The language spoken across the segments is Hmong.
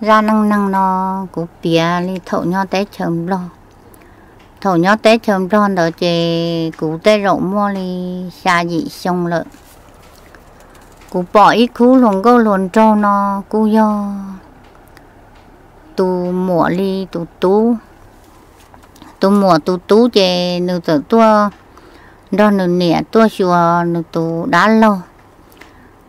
Zaj neej neeg no kuv piav li thaum nyob teb chaws Nplog. Thaum nyob teb chaws Nplog ntawd ces kuv tej zaum muaj li xya yim xyoo lawm. Kuv pom ib khub hluas nkauj hluas nraug no kuj yog tus muam li tus tub. Tus muam tus tub ces nws txawm tuaj nrog nws niam tuaj xyuas nws tus dab laug.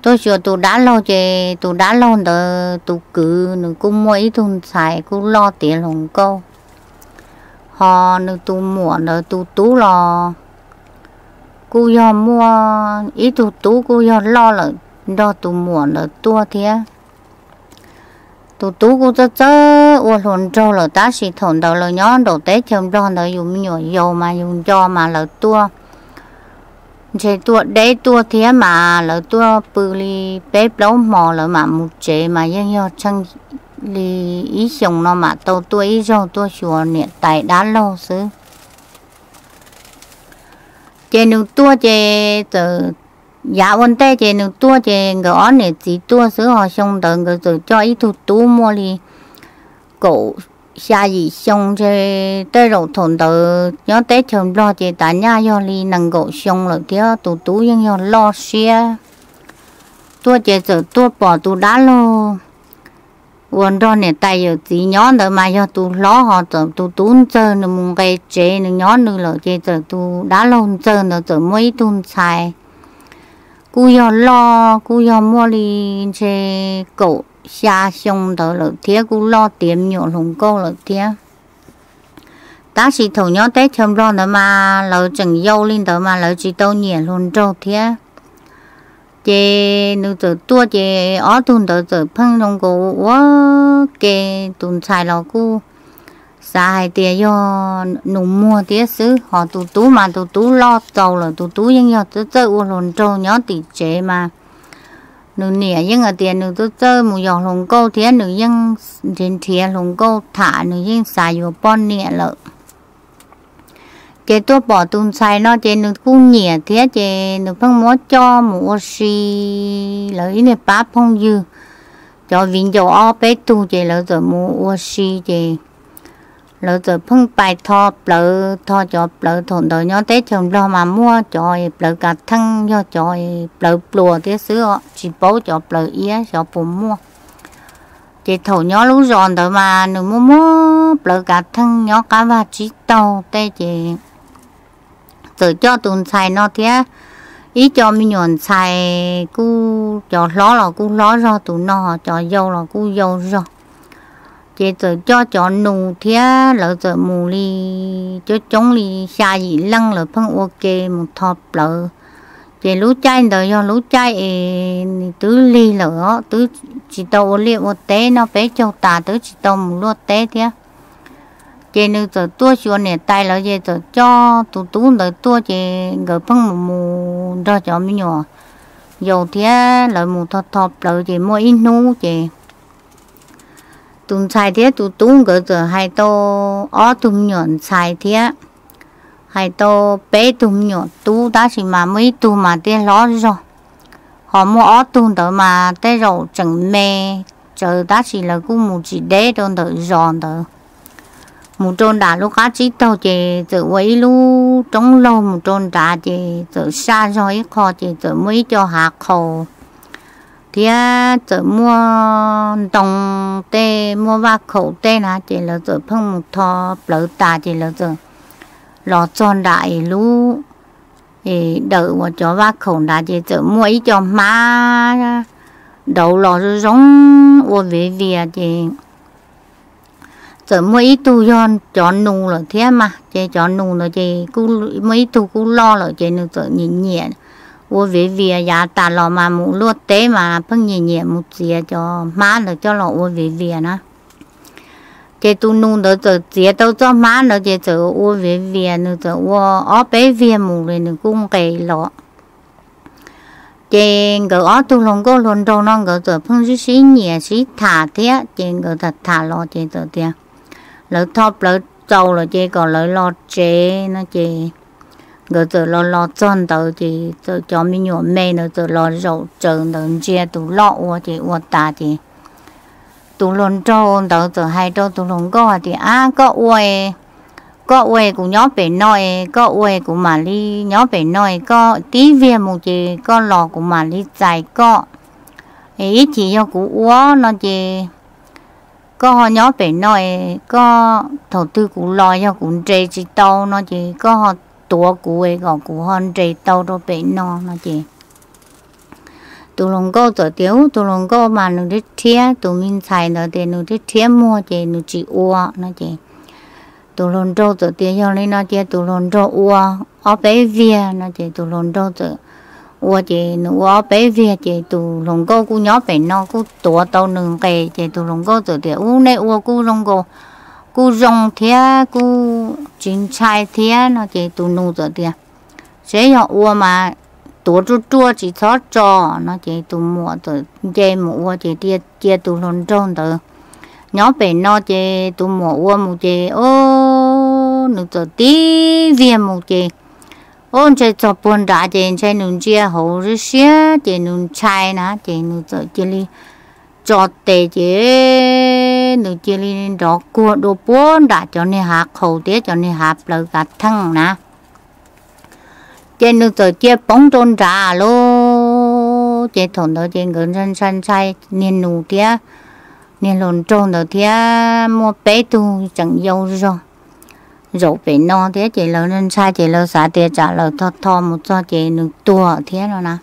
Tuaj xyuas tus dab laug ces tus dab laug ntawd tus kwv nws kuj muaj ib tug ntxhais kuj loj tiav hluas nkauj. Ho nws tus muam ntawd tus tub los kuj yog muaj ib tug tub kuj yog loj lawm nrog tus muam ntawd tuaj thiab. Tus tub kuj txawj txawj ua hluas nraug lawm tab sis thaum ntawd lawv nyob nraum teb chaws Nplog ntawd yus me nyuam yaus mas yus nco mas lawv tuaj ntshe tuaj deb tuaj thiab mas lawv tuaj pw li peb plaub hmos lawv mam mus tsev mas yeej yog tsheej li ib xyoos no mam tau tuaj ib zaug tuaj xyuas niam tais dab laug xwb. Ces nws tuaj ces txawm yav ua ntej ces nws tuaj ces nkawd ob niam txiv tuaj xwb ho xyoo ntawd nkawd txawm coj ib tug tub muaj li kaum xya yim xyoo ntshe. Tej zaum thaum ntawd nyob teb chaws Nplog ces tav nyaj yog li nees nkaum xyoo lawm thiab tus tub yeej yog loj siab. Tuaj ces txawm tuaj pom tus dab laug uas nrog niam tais yawm txiv nyob ntawd mas yog tus hlob ho txawm tus tub ntxawg nws mus nqe tsev nws nyob nws lawm ces txawm tus dab laug ntxawg ntawd txawm muaj ib tug ntxhais kuj yog loj kuj yog muaj li ntshe kaum xya xyoo ntawd lawm thiab kuj loj tiav me nyuam hluas nkauj lawm thiab. Tab sis thaum nyob teb chaws Nplog ntawd mas lawv tseem yau li ntawd mas lawv tsis tau nyiam hluas nraug thiab. Ces nws txawm tuaj ces ob tug ntawd txawm pheej zoo nkaus ua ke. Tus ntxhais los kuj xav hais tias yog nus muag thiab xwb ho tus tub mas tus tub loj txaus lawm tus tub yeej yog txawj txawj ua hluas nraug nyob tim tsev mas nws niam yeej hais tias nws txawj txawj mus yos hluas nkauj thiab nws yeej nrhiav nrhiav hluas nkauj tham nws yeej xav yuav poj niam lawm. Ces tuaj pom tus ntxhais no ces nws kuj nyiam thiab ces nws pheej muab coj mus ua si. Lawv ib niag pab phooj ywg cov viv ncaus ob peb tug ces lawv txawm mus ua si ces lawv txawm pheej pais tho plawv tho cov plawv thaum ntawd nyob teb chaws Nplog mas muaj cov plawv kav theej yog cov plawv pluas thiab xwb tsis paub cov plawv iab xyov puas muaj. Ces thaum nyob lub zos ntawd mas nws muaj muab plawv kav theej nyob qab vaj tsib taug tej ces txawm coj tus ntxhais no thiab ib co me nyuam ntxhais kuj cov hlob los kuj hlob zog tus no cov yau los kuj yau zog. Ces txawm coj cov nus thiab lawv txawm mus li coob coob li xya yim leej lawv pheej ua ke mus tho plawv. Ces lub caij ntawd yog lub caij es nws twb lig lawm os twb tsis tau ua liaj ua teb noj peb caug tas twb tsis tau mus luaj teb thiab. Ces nws txawm tuaj xyuas niam tais lawv ces txawm coj tus tub ntawd tuaj ces nkawd pheej mus mus nrog cov me nyuam yaus thiab lawv mus tho tho plawv ces muaj ib hnub ces tus ntxhais thiab tus tub nkawd txawm hais tau ob tug me nyuam ntxhais thiab hais tau peb tug me nyuam tub tab sis mas muaj ib tug mas thiaj hlob zog. Ho muaj ob tug ntawd mas tej zaum tseem me tsawv tab sis lawv kuj mus tsis deb rau ntawm zos ntawd. Mus rau nram lub qab tsib taug ces txawm ua ib lub roob laug mus rau nrad ces txawm saj zog ib qho ces txawm muaj ib co hav qhaus thiab txawm muaj ntoo tej muaj vaj khaum tej na ces lawv txawm pheej mus tho plawv tas ces lawv txawm los txog nram es lub es dawm uas cov vaj khaum nrad ces txawm muaj ib co hmab dauv los zoo zoo ua viv vias ces txawm muaj ib tug yog cov nus lawm thiab mas ces cov nus ntawd ces muaj ib tug kuj loj lawm ces nws txawm nyiam nyiam ua viv vias yav tas los mas mus luaj teb mas pheej nyiam nyiam mus txiav cov hmab ntawd coj los ua viv vias na. Ces tus nus ntawd txawm txiav tau txoj hmab ntawd ces txawm ua viv vias nws txawm ua ob peb viag mus li nws kuj nqes los. Ces nkawd ob tug hluas nkauj hluas nraug no nkawd txawm pheej sib sib nyiam sib tham thiab ces nkawd tham tham los ces txawm tias lawv tho plawv txaus lawm ces kom lawv los tsev no ces nkawd txawm los los txog ntawd ces txawm cov me nyuam me ntawd txawm los zaum tsaws ntawd ntsia tus loj ua ces ua tas ces tus hluas nraug ntawd txawm hais rau tus hluas nkauj hais tias, Ab, koj ua, koj ua kuv nyob pem no es, koj ua kuv mam li nyob pem no es, koj tib viag mus ces koj los kuv mam li txais koj. Es ib chim yog kuv ua no ces koj ho nyob pem no es, koj thaum twg kuv los yog kuv nres tsis tau no ces koj ho tuav kuv es kom kuv ho nres tau rau pem no no ces tus hluas nkauj txawm tias, Ub, tus hluas nkauj mas nws rhiab rhiab, tus me ntxhais ntawd tias nws rhiab rhiab muag ces nws tsis ua no ces tus hluas nraug txawm tias, Yog li no cia tus hluas nraug ua ob peb viag no ces tus hluas nraug txawm ua ces nws ua ob peb viag ces tus hluas nkauj kuj nyob pem no kuj tuav tau nws nqes ces tus hluas nkauj txawm tias, Ub, nej ua kuj zoo nkaus, kuj zoo thiab kuj tsis ntshai thiab no ces tus nus txawm tias, Seb yog ua mas tuav ruaj ruaj tsis txhob tso no ces tus muam txawm nce mus ua ces cia tus hluas nraug ntawd nyob pem no ces tus muam ua mus ces, o, nws txawm tib viag mus ces, o, ntshe txog puag nrad ces ntshe nws ntsia hauv siab siab ces nws ntshai na ces nws txawm cia li tso tes ces nws cia li nrov kuag dua puag nram cov niag hav qhaus thiab cov niag hav plawv kav theej na. Ces nws txawm cia poob rau nrad lauj. Ces thaum ntawd ces nkawd ntshai ntshai ntshai, niag nus thiab niag hluas nraug ntawd thiab muaj peb tug tseem yau zog zaum pem no thiab ces lawv ntshai ces lawv xav tias tsam lawv tho tho mus txog ces nws tuag thiab no na.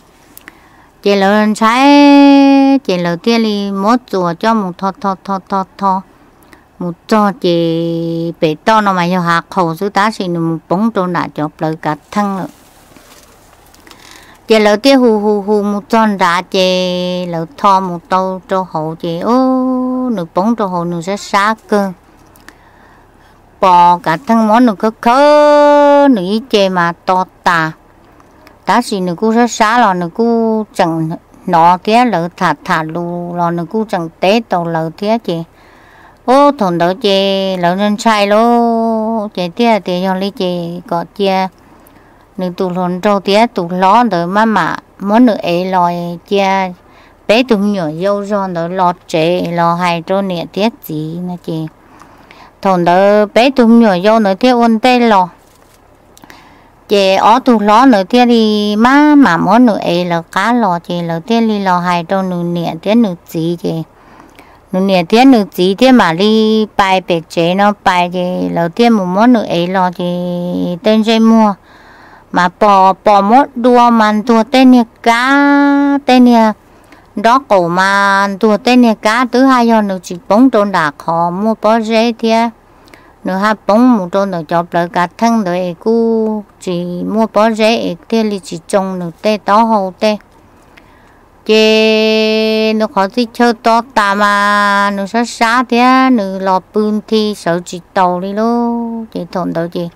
Ces lawv ntshai ces lawv thiaj li muab txuas coj mus tho tho tho tho tho mus txog ces pem toj no mas yog hav qhaus xwb tab sis nws mus poob rau nram cov plawv kav theej lawm. Ces lawv thiaj hu hu hu mus txog nrad ces lawv tho mus tau rau hauv ces, o, nws poob rau hauv nws sab sab kawg. Pos kav theej muab nws khawb khawb nws ib ce mas to tas. Tab sis nws kuj sab sab los nws kuj tseem hnov thiab lawv tham tham lus los nws kuj tseem teb tau lawv thiab ces, o, thaum ntawd ces lawv ntshai lauj ces thiaj tias yog li ces kom cia nws tus hluas nraug thiab tus hlob ntawd maj mam muab nws ev los cia peb tug me nyuam yau zog ntawd los tsev los hais rau niam thiab txiv no ces thaum ntawd peb tug me nyuam yau ntawd thiaj ua ntej los. Ces ob tug hlob ntawd thiaj li maj mam muab nws ev lawv qab los ces lawv thiaj li los hais rau nws niam thiab nws txiv ces nws niam thiab nws txiv thiaj mam li pais pem tsev no pais ces lawv thiaj mus muab nws ev los ces tej ntsej muag mas pos pos muab dua mas ntuag tej niag kab, tej niag nrob qaum mas ntuag tej niag kab, twb haj yog nws tsis poob rau nram qhov muaj pob zeb thiab. Nws haj poob mus rau ntawm cov plawv kav theej ntawd es kuj tsis muaj pob zeb es thiaj li tsis tsoo nws tej taub hau tej. Ces nws qhov txhia chaw to tas mas nws sab sab thiab nws los pw nthi sawv tsis taus li lauj. Ces thaum ntawd ces,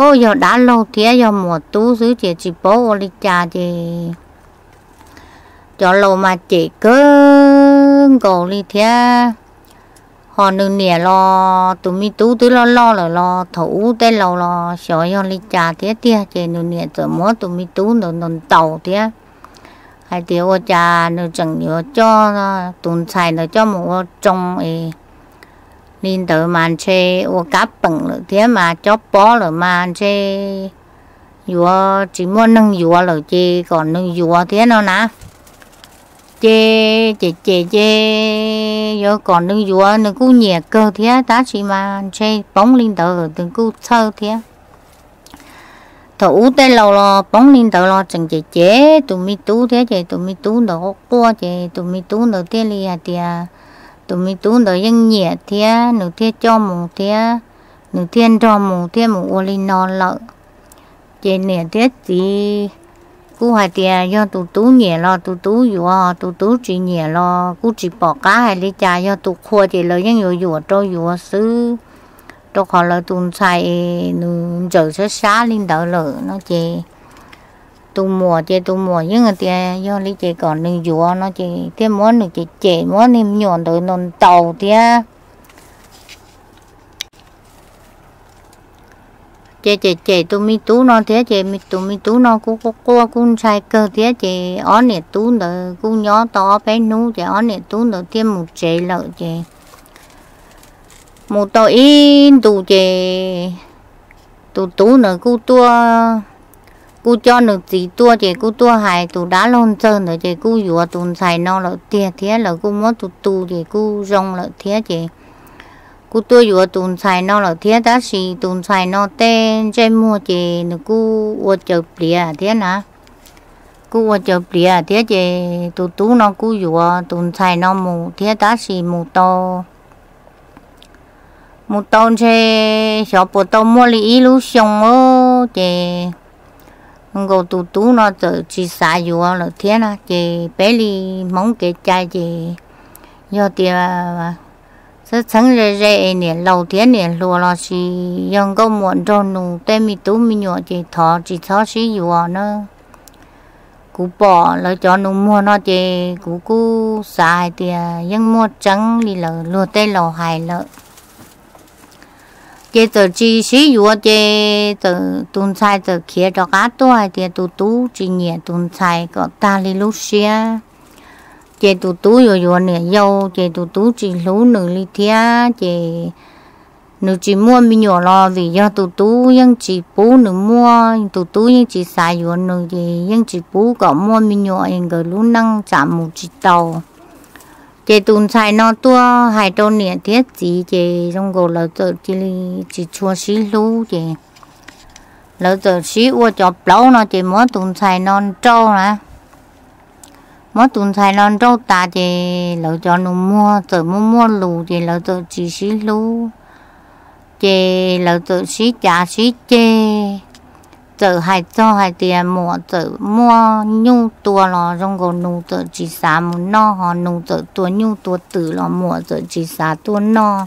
o, yog dab laug thiab yog muam tub xwb ces tsis paub ua li cas ces cov laus mas cem kawg nkaus li thiab. Ho nws niam los tus me tub twb loj loj lawm los thaum ub tej laus los xyov yog li cas thiab tiag ces nws niam txawm muab tus me tub ntawd ntaus ntaus thiab hais tias ua cas nws tseem yuav coj tus ntxhais ntawd coj mus ua tsoo es li ntawd mas ntshe ua kab peem lawm thiab mas cob pob lawm mas ntshe yuav tsis muaj neeg yuav lawm ces kom nws yuav thiab no na. Ces cem cem ces yuav kom nws yuav nws kuj nyiam kawg thiab tab sis mas ntshe poob li ntawd nws kuj txhawj thiab. Thaum ub tej laus los poob li ntawd los tseem cem cem tus me tub thiab ces tus me tub ntawd quaj quaj ces tus me tub ntawd thiaj li hais tias tus me tub ntawd yeej nyiam thiab nws thiaj coj mus thiab nws thiaj nrog mus thiaj mus ua li no lawm. Ces niam thiab txiv kuj hais tias yog tus tub nyiam los tus tub yuav, tus tub tsis nyiam los kuj tsis pom qab hais li cas, yog tus qhua ces lawv yeej yuav yuam rau yuav xwb, rau qhov lawv tus ntxhais nws ntsaws sab sab li ntawd lawm no ces tus muam ces tus muam yeej hais tias yog li ces kom nws yuav no ces thiaj muab nws cem cem muab niag me nyuam ntawd ntaus ntaus thiab. Ces cem cem tus me tub no thiab ces tus me tub no kuj quaj quaj kuj ntshai kawg thiab ces ob niam tub ntawd kuj nyob tau ob peb hnub ces ob niam tub ntawd thiaj mus tsev lawm ces mus tau ib ntus ces tus tub ntawd kuj tuaj, kuj coj nws txiv tuaj ces kuj tuaj hais tus dab laug ntxawg ntawd ces kuj yuav tus ntxhais no lawm tiag thiab lawv kuj muab tus tu ces kuj zoo lawm thiab ces kuj tuaj yuav tus ntxhais no lawm thiab tab sis tus ntxhais no tej ntsej muag ces nws kuj ua caws pliav thiab na, kuj ua caws pliav thiab ces tus tub no kuj yuav tus ntxhais no mus thiab tab sis mus tau mus tau ntshe xyov puas tau muaj li ib lub xyoo os ces nkaus tus tub no txawm tsis xav yuav lawm thiab na ces peb li Hmoob kev cai ces yog tias txheeb txheeb ze ze es niam laus thiab niam hluas los sis yog nkauj muam nrog nus tej me tub me nyuam ces thov tsis txhob sib yuav na. Kuv pom lawv cov nus muag no ces kuv kuj xav hais tias yeej muaj tseeb li lawv luag tej laus hais lawm. Ces txawm tsis sib yuav ces txawm tus ntxhais txawm khiav rov qab tuaj hais tias tus tub tsis nyiam tus ntxhais kom tag li lub siab. Ces tus tub yuav yuav niam yau ces tus tub tsis hlub nws li thiab ces nws tsis muaj me nyuam los vim yog tus tub yeej tsis pub nws muaj, tus tub yeej tsis xav yuav nws ces yeej tsis pub kom muaj me nyuam es nkawd lub neej tsam mus tsis tau. Ces tus ntxhais no tuaj hais rau niam thiab txiv ces zoo nkaus lawv txawm cia li tsis tshua sib hlub ces lawv txawm sib ua cov plaub no ces muab tus ntxhais no nrauj na. Muab tus ntxhais no nrauj tas ces lawv cov nus muag txawm muaj muaj lus ces lawv txawm tsis sib hlub. Ces lawv txawm sib cav sib ceg, txawm hais txog hais tias muam txawm muaj nyuj tua los zoo nkaus nus txawm tsis xav mus noj, ho nus txawm tua nyuj tua twm los muam txawm tsis xav tuaj noj.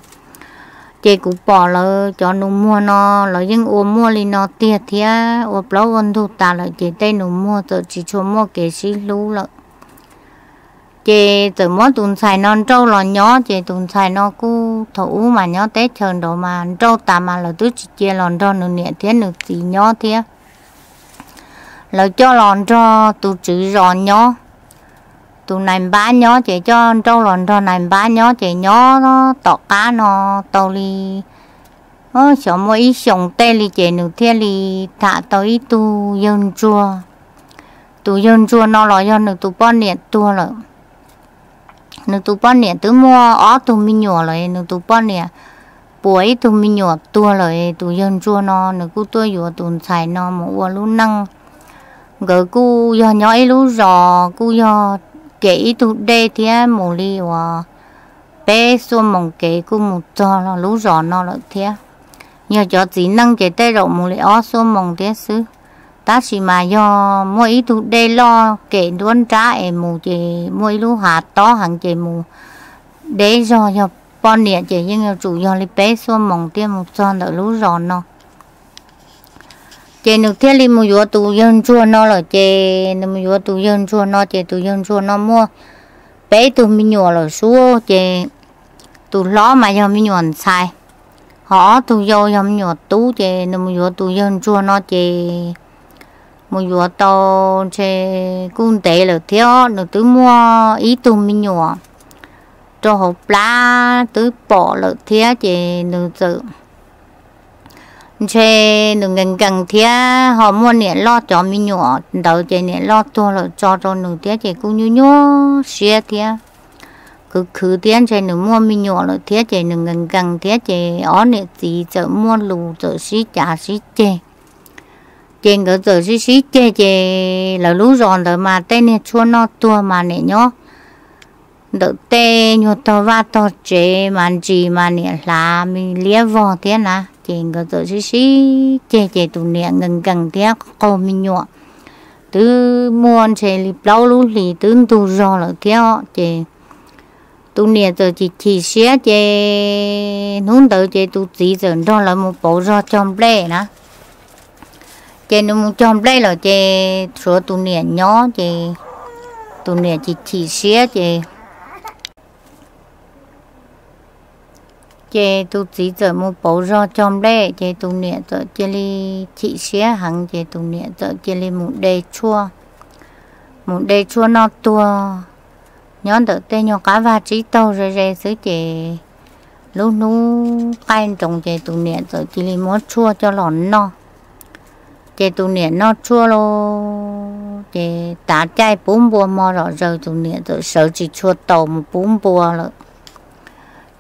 Ces kuv pom lawv cov nus muag no lawv yeej ua muaj li no tiag thiab, ua plaub ua ntug tas lawm ces tej nus muag txawm tsis tshua muaj kev sib hlub lawm. Ces txawm muab tus ntxhais no nrauj los nyob, ces tus ntxhais no kuj thaum ub mas nyob teb chaws nraud mas nrauj tas mas lawv twb tsis cia los nrog nws niam thiab nws txiv nyob thiab. Lawv coj los nrog tus tswv zos nyob, tus nais npab nyob, ces coj nrauj los nrog nais npab nyob, ces nyob tom qab no tau li xyov muaj ib xyoos tej li ces nws thiaj li tham tau ib tug yawg ntsuag. Tus yawg ntsuag no los yog nws tus poj niam tuag lawm. Nws tus poj niam twb muaj ob tug me nyuam lawm, nws tus poj niam puas ib tug me nyuam tuag lawm. Tus yawg ntsuag no nws kuj tuaj yuav tus ntxhais no mus ua lub neej. Nkawd kuj yog nyob ib lub zos, kuj yog kem ib tug dej thiab, mus li uas peb xuab moos kev kuj mus txog lub zos no lawm thiab. Yog cov txiv neej ces tej zaum mus li ob xuab moos thiab xwb, tab sis mas yog muaj ib tug dej loj kem nruab nrab es mus ces muaj ib lub hav tob heev ces mus deb zog, yog poj niam ces yeej yuav tsum yog li peb xuab moos thiaj mus txog ntawm lub zos no. Ces nws thiaj li mus yuav tus yawg ntsuag no lawm, ces nws mus yuav tus yawg ntsuag no ces tus yawg ntsuag no muaj peb tug me nyuam lawm sub, ces tus hlob mas yog me nyuam ntxhais, ho ob tug yau yog me nyuam tub. Ces nws mus yuav tus yawg ntsuag no ces mus yuav tau ntshe kuj ntev lawm thiab, nws twb muaj ib tug me nyuam rau hauv plab twb pom lawm thiab, ces nws txawm ntshe nws nkees nkees thiab ho muaj niam loj cov me nyuam ntawd, ces niam loj tuag lawm tso rau nws thiab, ces kuj nyuaj nyuaj siab thiab, khwv khwv thiab, ntshe nws muaj me nyuam lawm thiab, ces nws nkees nkees thiab, ces ob niam txiv txawm muaj lus txawm sib cav sib ceg. Ces nkawd txawm sib sib ceg, ces lawv lub zos ntawd mas tej niag tshuaj noj tuag mas niam nyob ntawm tej nyuag tog vaj tog tsev mas ntsis mas niam hlav me liab vog thiab na. Ces nkawd txawm sib sib ceg, ces tus niam nkees nkees thiab qaug me nyuam, twb muaj ntshe li plaub lub hlis twb ntug zog lawm thiab, ces tus niam txawm chim chim siab, ces hnub ntawd ces tus txiv txawm nrog lawv mus pauv zog cog nplej na. Ces nws mus cog nplej lawm ces tshuav tus niam nyob, ces tus niam chim chim siab, ces Ces tus txiv txawm mus pauv zog cog nplej, ces tus niam txawm cia li chim siab heev, ces tus niam txawm cia li mus de tshuaj, mus de tshuaj noj tuag nyob ntawm tej nyuag qab vag tsib taug ze ze xwb. Ces lub hnub qaij nroos ces tus niam txawm cia li muab tshuaj coj los noj. Ces tus niam noj tshuaj lauj, ces tav caij pub npua hmo zom zaws, tus niam txawm sawv tsis tshua taus mus pub npua lawm.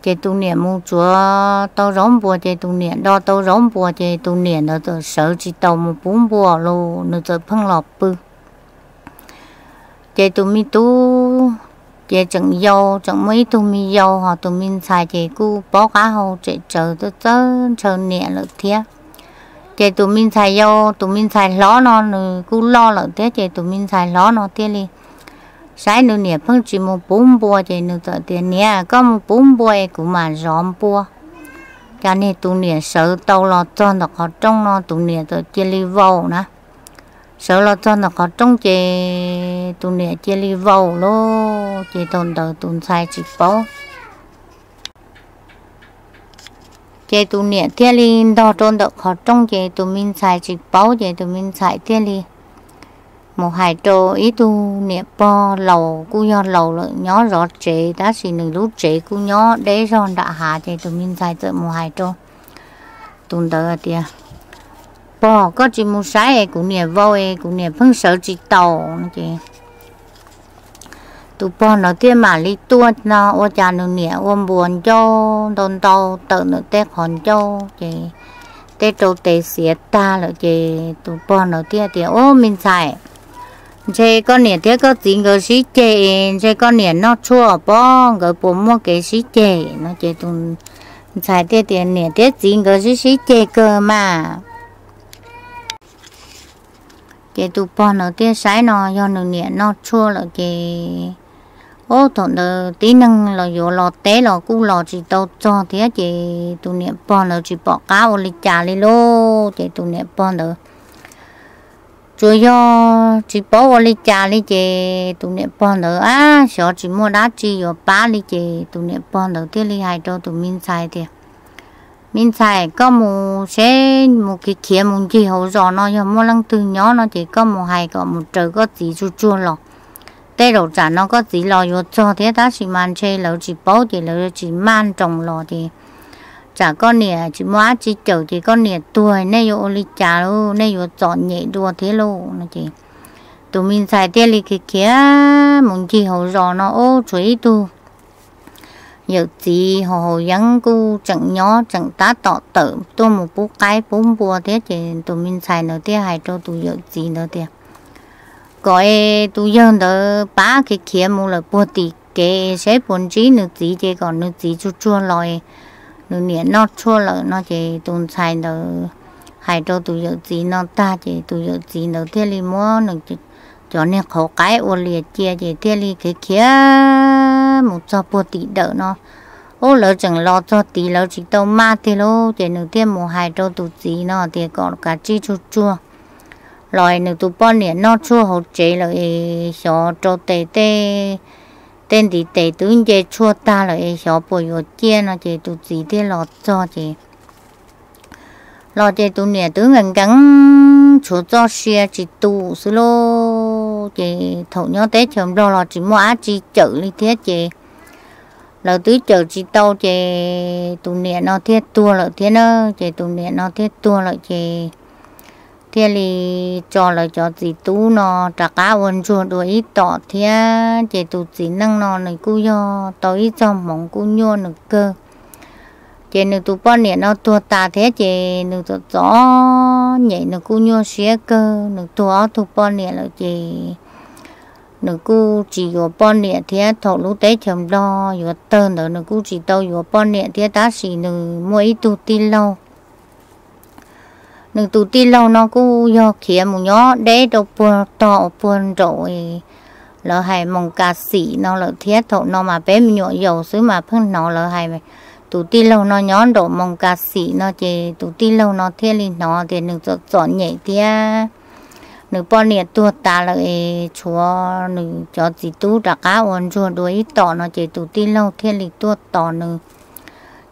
Ces tus niam mus tsuav tau zaub npua, ces tus niam do tau zaub npua, ces tus niam ntawd txawm sawv tsis taus mus pub npua lauj, nws txawm pheej los pw. Ces tus me tub ces tseem yau, tseem muaj ib tug me yau, ho tus me ntxhais ces kuj paub qab hau tsem tsawv, txawj txawj ntshaw niam lawm thiab. Ces tus me ntxhais yau, tus me ntxhais hlob no nws kuj loj lawm thiab, ces tus me ntxhais hlob no thiaj li saib nws niam pheej tsis mus pub npua, ces nws txawm tias, Niam, koj mus pub npua es kuv mam zov npua. Cas niag tus niam sawv tau los txog ntawm qhov rooj no tus niam txawm cia li vau na. Sawv los txog ntawm qhov rooj ces tus niam cia li vau lauj, ces thaum ntawd tus ntxhais tsis paub. Ces tus niam thiaj li ntog rau ntawm qhov rooj, ces tus me ntxhais tsis paub, ces tus me ntxhais thiaj li mus hais rau ib tug niam pog laus, kuj yog laus lawm, nyob zov tsev, tab sis nws lub tsev kuj nyob deb zog nram hav. Ces tus me ntxhais txawm mus hais rau tus ntawd tias, Pog, koj tsis mus saib es kuv niam vau es kuv niam pheej sawv tsis taus no. Ces tus pog ntawd thiaj mam li tuaj no, ua cas nws niam ua npuas ncauj ntau ntau tawm ntawm tej qhov ncauj, ces tej rau tes xiav tag lawm. Ces tus pog ntawd thiaj tias, Ub, me ntxhais, ntshe koj niam thiab koj txiv nkawd sib ceg, ntshe koj niam noj tshuaj pob, nkawd puas muaj kev sib ceg no. Ces tus ntxhais thiaj tias, Niam thiab txiv nkawd sib sib ceg kawg mas. Ces tus pog ntawd thiaj saib no yog nws niam noj tshuaj lawm. Ces ub, thaum ntawd tib neeg los yuav los teb los kuj los tsis tau txog thiab, ces tus niam pog ntawd tsis pom qab ua li cas li lauj. Ces tus niam pog ntawd tsuas yog tsis paub ua li cas li, ces tus niam pog ntawd ab xyov tsis muaj dab tsi yuav pab li, ces tus niam pog ntawd thiaj li hais rau tus me ntxhais tias, Me ntxhais, koj mus seb, mus khiav khiav mus ncig hauv zos no, yog muaj leej twg nyob no ces koj mus hais kom mus raws koj txiv tsuag tsuag los. Tej zaum tsam no koj txiv los yuav txog thiab, tab sis mas ntshe lawv tsis paub ces lawv tsis maj nroos los, ces tsam koj niam tsis muaj dab tsi cawm ces koj niam tuag, nej yuav ua li cas lauj, nej yuav txom nyem dua thiab lauj no. Ces tus me ntxhais thiaj li khiav khiav mus ncig hauv zos no, ub, tshuav ib tug yawm txiv haus haus yeeb kuj tseem nyob, tseem tab tom tawm tuaj mus pub qaib pub npua thiab. Ces tus me ntxhais ntawd thiaj hais rau tus yawm txiv ntawd tias, Kom es tus yawg ntawd pab khiav khiav mus lawm puag tim kev, seb puas ntsib nws txiv, ces kom nws txiv tsuag tsuag los, nws niam noj tshuaj lawm no. Ces tus ntxhais ntawd hais rau tus yawm txiv no tag, ces tus yawm txiv ntawd thiaj li muab nws cov niag qhauv qaib ua lias cia, ces thiaj li khiav khiav mus txog puag tim dawm no. Ub, lawv tseem los txog tid lawv tsis tau maj tiag lauj, ces nws thiaj mus hais rau tus txiv no tias kom kav tsij tsuag tsuag los, nws tus poj niam noj tshuaj hauv tsev lawm es xyov rau tes tej, tej ntiv tes twb nce tshuaj tag lawm es xyov puas yuav ciaj no. Ces tus txiv thiaj los txog ces los ces tus niam twb nkees nkees tshuav txoj sia tsis tu xwb lauj. Ces thaum nyob teb chaws Nplog los tsis muaj dab tsi cawm li thiab, ces lawv twb cawm tsis tau, ces tus niam no thiaj tuag lawm thiab na. Ces tus niam no thiaj tuag lawm ces thiaj li tso lawv cov txiv tub no rov qab ua ntsuag dua ib tom thiab. Ces tus txiv neej no nws kuj yog tau ib txoj hmoov kuj nyuaj nws kawg. Ces nws tus poj niam no tuag tas thiab ces nws txom txom nyem, nws kuj nyuaj siab kawg. Nws tuag ob tug poj niam lawm ces nws kuj tsis yuav poj niam thiab. Thaum lub teb chaws Nplog yuav tawg ntawd nws kuj tsis tau yuav poj niam thiab, tab sis nws muaj ib tug tij laug. Nws tus tij laug no kuj yog khiav mus nyob deb rau puag tog puag nraum, lawv hais Moos Kas Xim no lawm thiab. Thaum no mas peb me nyuam yaus xwb mas pheej hnov lawv hais tus tij laug no nyob nraum Moos Kas Xim no, ces tus tij laug no thiaj li hnov tias nws txom txom nyem thiab, nws poj niam tuag tas lawm es tshuav nws cov txiv tub rov qab ua ntsuag dua ib tom no, ces tus tij laug thiaj li tuaj tos nws.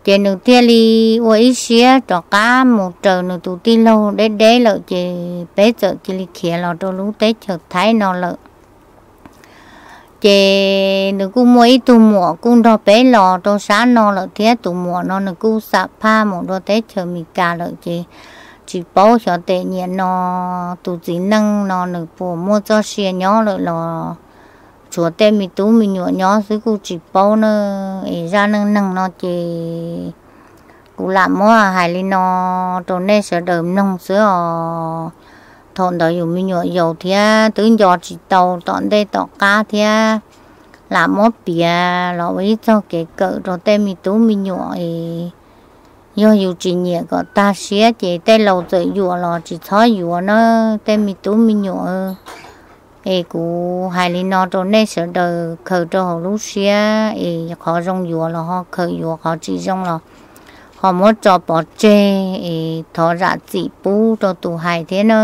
Ces nws thiaj li ua ib siab rov qab mus raws nws tus tij laug deb deb lawm, ces peb txawm cia li khiav los rau lub teb chaws Thaib no lawm. Ces nws kuj muaj ib tug muam kuj nrog peb los rau sab no lawm thiab, tus muam no nws kuj xam phaj mus rau teb chaws Amelikas lawm, ces tsis paub xyov tej niam no tus txiv neej no nws puas muaj txoj sia nyob lawm los tshuav tej me tub me nyuam nyob xwb kuj tsis paub na. Es zaj neej neeg no ces kuv lam muab hais li no rau nej sawv daws mloog xwb os. Thaum ntawd yus me nyuam yaus thiab twb nco tsis tau tom ntej tom qab thiab, lam muab piav los ua ib txoj kev kawm rau tej me tub me nyuam es yog yus tsis nyiam kom tag siab ces tej laus txawm yuam los tsis txhob yuav na, tej me tub me nyuam. Es kuv hais li no rau nej sawv daws khaws rau hauv lub siab, es qhov zoo yuav los ho khaws, yuav qhov tsis zoo los ho muab tso pov tseg, es thov zam txim pub rau tus hais thiab na.